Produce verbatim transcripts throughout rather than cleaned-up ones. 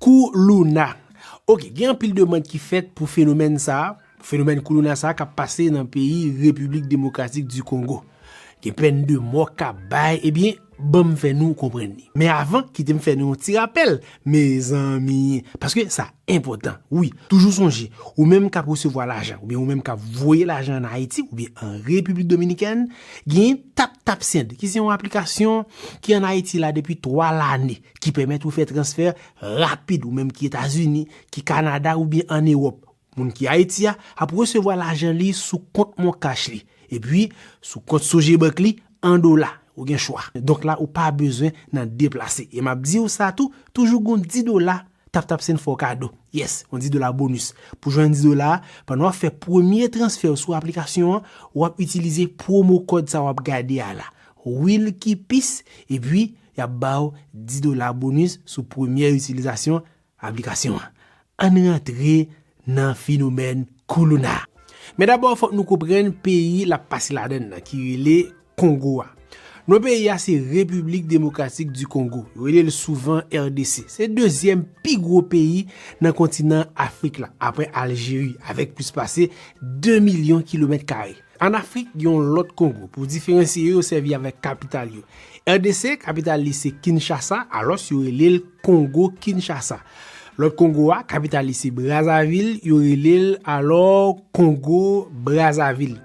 Koulouna. Ok, gen anpil demann ki fèt pou fenomèn sa a, fenomèn koulouna sa a k ap pase nan peyi Repiblik Demokratik di Kongo. Gen pèn de mò k ap bay, ebyen, ban m fè nou konprann li. Men avan, kite m fè nou yon ti rapèl, mezanmi, paske sa enpòtan. Wi, toujou sonje, ou menm k ap resevwa lajan, oubyen ou menm k ap voye lajan ann Ayiti, oubyen an Repiblik Dominikèn, gen TapTapSend, ki se yon aplikasyon ki ann Ayiti la depi twa lane, ki pèmèt ou fè transfè rapid, ou menm ki Etazini, ki Kanada oubyen ann Ewòp. Moun ki Ayiti a ap resevwa lajan li sou kont MonCash li, epi sou kont Sogebank li an dola. Ou gen chwa. Donk la, ou pa bezwen nan deplase. E m ap di w sa tou, toujou gon dis dola TapTapSend fè w kado. Yes, yon dis dola bonis. Pou jwenn dis dola a, pandan w ap fè premye transfè w sou aplikasyon an, w ap itilize pwomo kòd sa w ap gade a la. Wilkipis, epi y ap ba w dis dola bonis sou premye itilizasyon aplikasyon an. Ann rantre nan fenomèn koulouna. Men dabò, fòk nou konprann peyi l ap pase ladan l nan, ki rele Kongo a. Non peyi a se Repiblik Demokratik di Kongo. Yo rele l souvan R D C. Se dezyèm pi gwo peyi nan kontinan Afrik la, apre Aljeri, avèk plis pase de milyon kilomèt kare. Ann Afrik, gen yon lòt Kongo. Pou diferansye yo, yo sèvi avèk kapital yo. R D C, kapital li se Kinshasa, alòs yo rele l Kongo Kinshasa. Lòt Kongo a, kapital li se Brazzaville, yo rele l alò Kongo Brazzaville.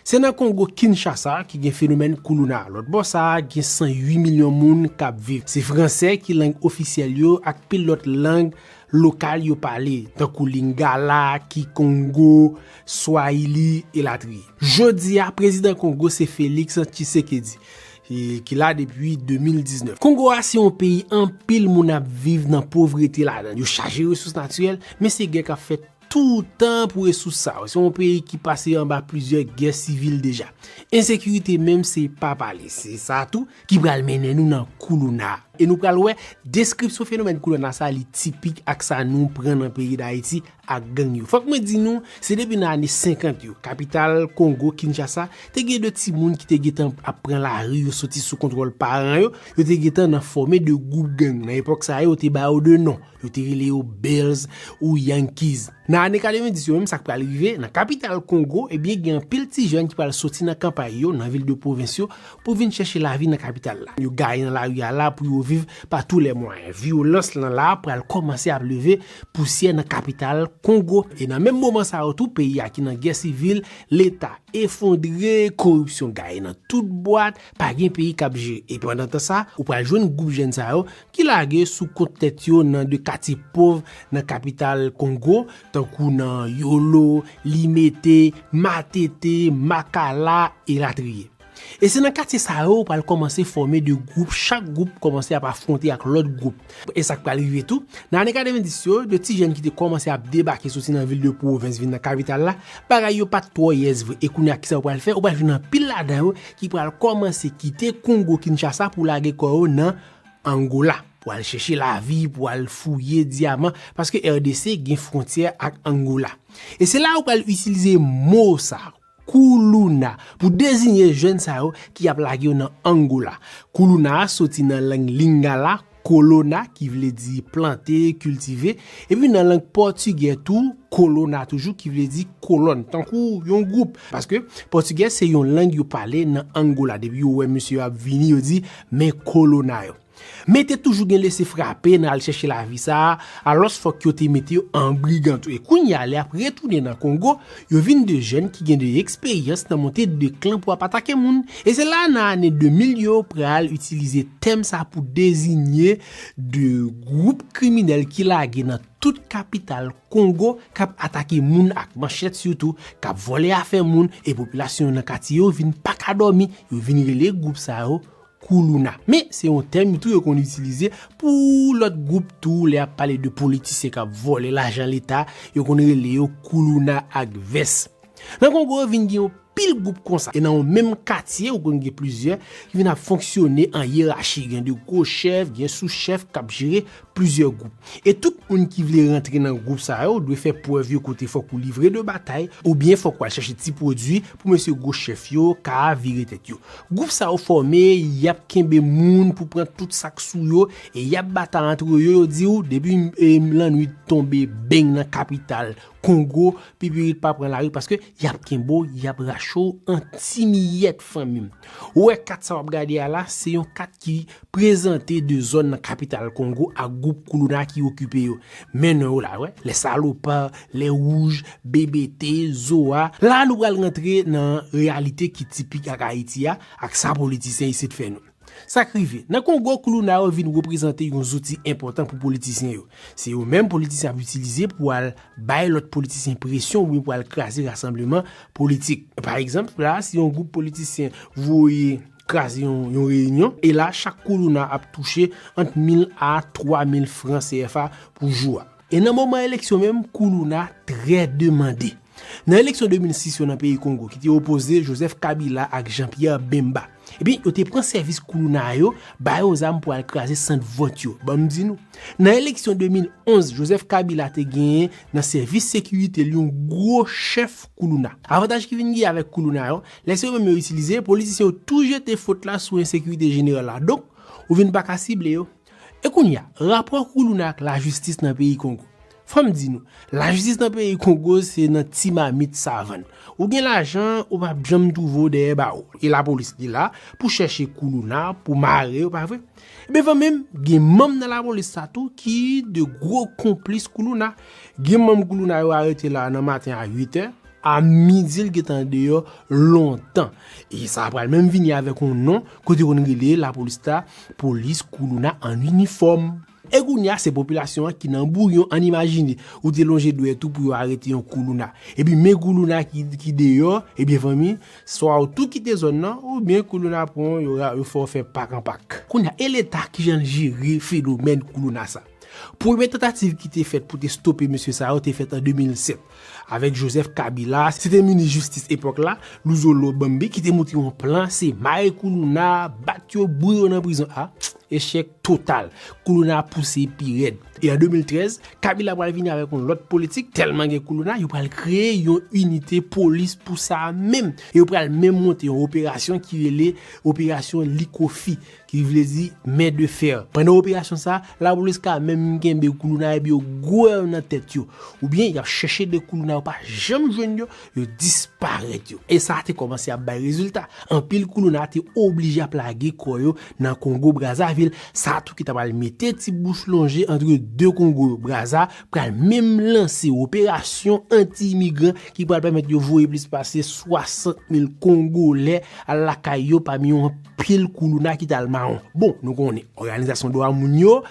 Se nan Kongo Kinshasa ki gen fenomèn koulouna. Lòt bò sa a, gen san uit milyon moun k ap viv. Se fransè ki lang ofisyèl yo ak pil lòt lang lokal yo pale, tankou Lingala, Kikongo, Swahili, elatriye. Jodi a, prezidan Kongo se Félix Tshisekedi, e, ki la depi de mil diznèf. Kongo a se yon peyi anpil moun ap viv nan povrete ladan. Yo chaje resous natirèl, men se gè k ap fèt toutan pou resous sa yo. Se yon peyi ki pase anba plizyè gè sivil deja. Ensekirite menm se pa pale. Se sa tou ki pral mennen nou nan koulouna. E nou pral wè deskripsyon fenomèn koulouna sa li tipik ak sa nou pran nan peyi Dayiti ak gang yo. Fòk mwen di nou, se depi nan ane senkant yo, kapital Kongo, Kinshasa, te gen de timoun ki te gentan ap pran lari yo soti sou kontwòl paran yo, yo te gentan nan fòme de gwoup gang. Nan epòk sa yo, yo te ba yo de non. Yo te rele yo Bells ou Yankees. Nan ane katrevenndis yo menm, sa k pral rive, nan kapital Kongo, ebyen, gen anpil ti jèn ki pral soti nan kanpay yo, nan vil de pwovens yo, pou vin chèche lavi nan kapital la. Yo gaye nan lari a la pou yo viv pa tou lè mwayen. Vyolans lan la pral kòmanse ap leve pousyè nan kapital Kongo. E nan menm moman sa yo tou, peyi a ki nan gè sivil, leta efondre, koripsyon gaye nan tout bwat, pa gen peyi k ap jere. E pandan tan sa, ou pral jwenn gwoup jèn sa yo ki lage sou kont tèt yo nan de katye pòv nan kapital Kongo, tankou nan Yolo, Limete, Matete, Makala, elatriye. E se nan katye sa yo ou pral kòmanse fòme de gwoup, chak gwoup kòmanse ap afwonte ak lòt gwoup. E sa k pral rive tou, nan ane katrevenndis yo, de ti jèn ki te kòmanse ap debake soti nan vil de pwovens vin nan kapital la, bagay yo pa t twò yès vre. E kounye a, kisa yo pral fè? Ou pral jwenn anpil ladan yo ki pral kòmanse kite Kongo Kinshasa pou lage kò yo nan Angola, pou al chèche lavi, pou al fouye dyaman, paske R D C gen fwontyè ak Angola. E se la ou pral itilize mo sa, koulouna, pou deziye jèn sa yo ki ap lage yo nan Angola. Koulouna a soti nan lang Lingala, kolona, ki vle di plante, kiltive, epi nan lang pòtigè tou, kolona toujou, ki vle di kolòn, tankou yon gwoup. Paske pòtigè se yon lang yo pale nan Angola. Depi yo wè mesye yo ap vini, yo di, "Men kolona yo." Men te toujou gen lese frape nan al chèche lavi sa a, alòs fòk yo te mete yo an brigan tou. E kounye a, lè y ap retounen nan Kongo, yo vin de jèn ki gen de eksperyans nan monte de klan pou ap atake moun. E se la, nan ane de mil yo, pral itilize tèm sa pou deziye de gwoup kriminèl ki lage nan tout kapital Kongo, k ap atake moun ak manchèt sitou, k ap vòlè afè moun, e popilasyon nan katye yo vin pa ka dòmi, yo vin rele gwoup sa yo koulouna. Men, se yon tèm tou yo konn itilize pou lòt gwoup tou, lè y ap pale de politisyen k ap vòlè lajan leta, yo konn rele yo koulouna ak vès. Nan Kongo, vin gen yon pil gwoup konsa. E nan yon menm katye, ou konn gen plizyè, ki vin ap fonksyone an yerachi. Gen de gwo chèf, gen souchèf k ap jere plizyè gwoup. E tout moun ki vle rantre nan gwoup sa yo dwe fè prèv yo kote fòk ou livre de batay, oubyen fòk ou al chèche ti pwodui pou mesye gwo chèf yo ka vire tèt yo. Gwoup sa yo fòme, y ap kenbe moun pou pran tout sa k sou yo, e y ap batay antre yo, yo di w, depi, e, lannwit tonbe beng nan kapital Kongo, pipirit pa pran lari, paske y ap kenbe w, y ap rache w an ti miyèt, fanmi m. Ou wè kat sa w ap gade a la, se yon kat ki prezante de zòn nan kapital Kongo ak gwoup Koulouna ki okipe yo. Men non yo la, wè, les salopards, les rouges, B B T, Zoa. La nou pral rantre nan reyalite ki tipik ak Ayiti a, ak sa politisyen isit fè nou. Sa k rive, nan Kongo, Koulouna yo vin reprezante yon zouti enpòtan pou politisyen yo. Se yo menm politisyen ap itilize pou al bay lòt politisyen presyon oubyen pou al kraze rasanbleman politik. Pa egzanp, la, si yon gwoup politisyen voye kraze yon, yon reyinyon, e la, chak Koulouna ap touche ant mil a twa mil fran C F A pou jou a. E nan moman eleksyon menm, Koulouna trè demande. Nan eleksyon de mil sis yo nan peyi Kongo, ki te opoze Joseph Kabila ak Jean-Pierre Bemba, ebyen, yo te pran sèvis Koulouna yo, ba yo zam pou al kraze sant vòt yo. Ban m di nou, nan eleksyon de mil onz, Joseph Kabila te genyen nan sèvis sekirite l yon gwo chèf Koulouna. Avantaj ki vin gen avèk Koulouna yo, lè se yo menm yo itilize, politisyen yo tou jete fot la sou ensekirite jeneral la. Donk, ou vin pa ka sible yo. E kounye a, rapò Koulouna ak lajistis nan peyi Kongo. Fò m di nou, lajistis nan peyi Kongo se nan ti mamit savann. Ou gen lajan, ou p ap janm twouve w dèyè bawo. E lapolis li la pou chèche Koulouna, pou mare yo, pa vre? Ebyen, menm, gen manm nan lapolis sa tou ki de gwo konplis Koulouna. Gen manm Koulouna yo arete la nan maten a uit è, a midi l gentan deyò lontan. E sa pral menm vini avèk yon non kote yo konn rele lapolis la, polis Koulouna an inifòm. E kounye a, se popilasyon an ki nan bouyon, ann imajine, ou te lonje dwèt ou pou yo arete yon Koulouna. Epi men Koulouna ki, ki deyò, ebyen fanmi, swa ou tou kite zòn nan, oubyen Koulouna pran w, yo, yo fè w fè pak an pak. Kounye a, e Leta kijan l jere fenomèn Koulouna sa? Premye tantativ ki te fèt pou te stope mesye sa yo te fèt an de mil sèt, avèk Joseph Kabila, se te minis jistis epòk la, Luzolo Bambi, ki te montre yon plan, se mare Koulouna, bat yo, boure yo nan prizon. A, echèk total. Koulouna pouse pi rèd. E an de mil trèz, Kabila pral vini avèk yon lòt politik, tèlman gen Koulouna, yo pral kreye yon inite polis pou sa menm. E yo pral menm monte yon operasyon ki rele Operasyon Likofi, ki vle di men de fè. Pandan operasyon sa, lapolis ka menm kenbe Koulouna epi yo goumen nan tèt yo. Oubyen y ap chèche de Koulouna yo pa janm jwenn yo, yo disparèt yo. E sa te kòmanse ap bay rezilta. Anpil Koulouna te oblije ap lage kò yo nan Kongo Brazavil. Sa tou ki ta pral mete ti bouch lonje antre de Kongo yo. Braza pral menm lanse operasyon anti-imigran ki pral pèmèt yo voye plis pase swasant mil Kongolè al lakay yo pami yon pil Koulouna ki t al mawon. Bon, nou konnen, òganizasyon dwa moun yo,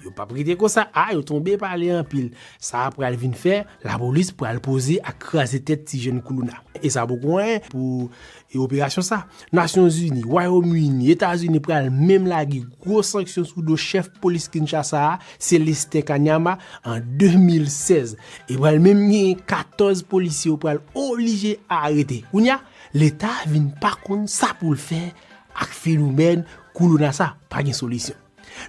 yo p ap rete konsa, a, yo tonbe pale anpil. Sa a pral vin fè, lapolis pral poze ak kraze tèt ti jèn Koulouna. E sa poko anyen pou, e, operasyon sa. Nasyonzini, Wayòm Ini, Etazini pral menm lage gwo sanksyon sou do chèf polis Kinshasa a, Célestin Kanyama, an de mil sèz. E pral menm gen katòz polisye yo pral oblije arete. Kounye a, Leta vin pa konn sa pou l fè ak fenomèn Koulouna sa. Pa gen solisyon.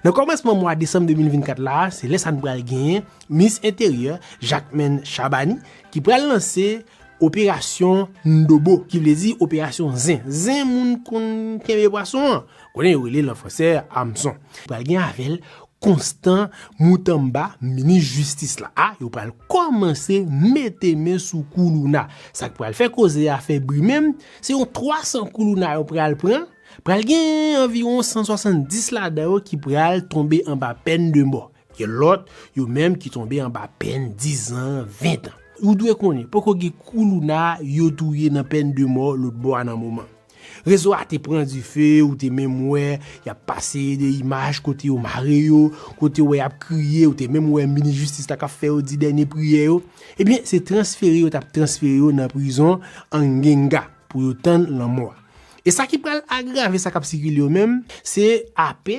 Nan kòmansman mwa desanm de mil vennkat la, se lè sa n pral genyen Minis Enteryè, Jacquemain Chabani, ki pral lanse Operasyon Ndobo, ki vle di Operasyon Zen. Zen moun konn kenbe pwason an. Konnen yo rele l an fransè hamson. Pral gen avè l Constant Mutamba, minis jistis la. A, yo pral kòmanse mete men sou Koulouna. Sa k pral fè koze a fè bri menm, se yon twa san Koulouna yo pral pran. Pral gen anviwon san swasanndis ladan yo ki pral tonbe anba pèn de mò. Gen lòt, yo menm ki tonbe anba pèn dizan, ventan. Ou dwe konnen, poko gen Koulouna yo touye nan pèn de mò lòtbò a nan moman. Rezo a te pran dife, ou te menm wè, y ap pase de imaj kote yo mare yo, kote w wè y ap kriye, ou te menm wè minis jistis la k ap fè yo di dènye priyè yo. Ebyen, se transfere yo t ap transfere yo nan prizon Angenga pou yo tann lanmò a. E sa ki pral agrave sa k ap sikile yo menm, se A P,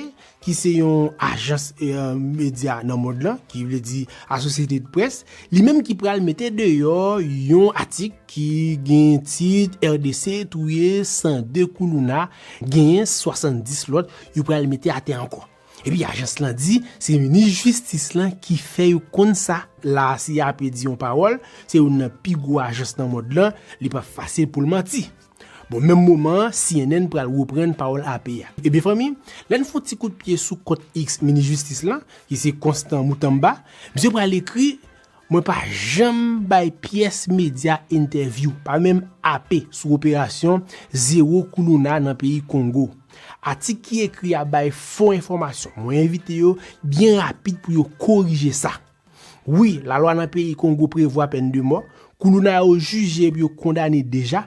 ki se yon ajans, e, medya nan mond lan, ki vle di Associated Press, li menm ki pral mete deyò yon atik ki gen tit R D C touye san de Koulouna, genyen swasanndis lòt yo pral mete atè ankò. Epi ajans lan di se minis jistis lan ki fè yo konn sa. La, si Ape di yon pawòl, se youn nan pi gwo ajans nan mond lan, li pa fasil pou l manti. Bon, menm moman an, C N N pral reprann pawòl Ape a. Ebyen fanmi, lè n fè yon ti kout pye sou kont X minis jistis lan, ki se Constant Mutamba, misye pral ekri, mwen pa janm bay pyès medya entèvyou, pa menm Ape, sou operasyon zewo koulouna nan peyi Kongo. Atik ki ekri a bay fo enfòmasyon. Mwen envite yo byen rapid pou yo korije sa. Wi, lalwa nan peyi Kongo prevwa pèn de mò. Koulouna yo jije epi yo kondane deja,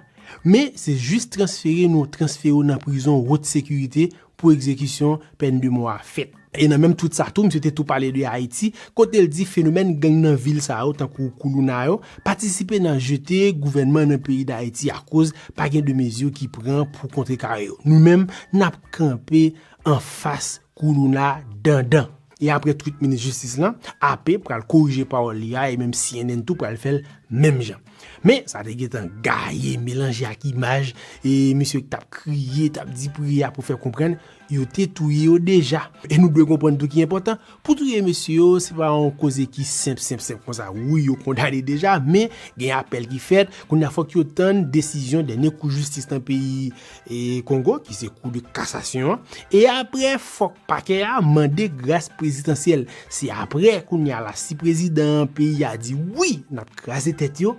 men se jis transfere nou transfere yo nan prizon wot sekirite pou egzekisyon pèn de mò a fèt. E nan menm tout sa tou, misye te tou pale de Ayiti, kote l di fenomèn gang nan vil sa yo, tankou koulouna yo, patisipe nan jete gouvènman nan peyi Dayiti akoz pa gen de mezi ki pran pou kontrekare yo. Nou menm, n ap kanpe anfas koulouna dandan. E apre twit minis jistis lan, Ape pral korije pawòl li a e menm C N N tou pral fè l menm jan. Men, sa te gentan gaye, melanje ak imaj, e misye ki t ap kriye, t ap di priye a pou fè konprann, yo te touye yo deja. E nou dwe konprann tou ki enpòtan, pou touye mesye yo, se pa yon koze ki senp, senp, senp konsa. Wi, yo kondane deja, men gen apèl ki fèt. Kounye a fòk yo tann desizyon dènye kou jistis nan peyi e Kongo, ki se kou de kasasyon an. E apre, fòk pakè a mande gras prezidansyèl. Se apre, kounye a la, si prezidan peyi a di wi, n ap kraze tèt yo,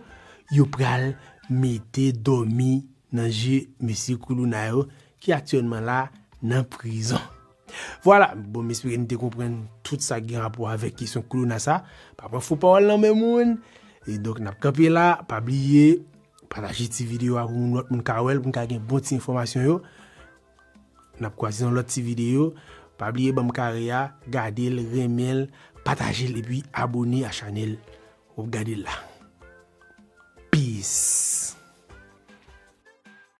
yo pral mete dòmi nan je mesye koulouna yo ki aktyèlman la nan prizon. Vwala, bon, m espere n te konprann tout sa ki gen rapò avèk kesyon koulouna sa. Pa pran fo pawòl nan men moun. E donk, n ap kanpe la. Pa bliye, pataje ti videyo a pou moun, lòt moun ka wè l, pou n ka gen bon ti enfòmasyon yo. N ap kwaze nan lòt ti videyo. Pa bliye ban m kare a, gade l, renmen l, pataje l, epi abone a chanèl w ap gade l la. Peace.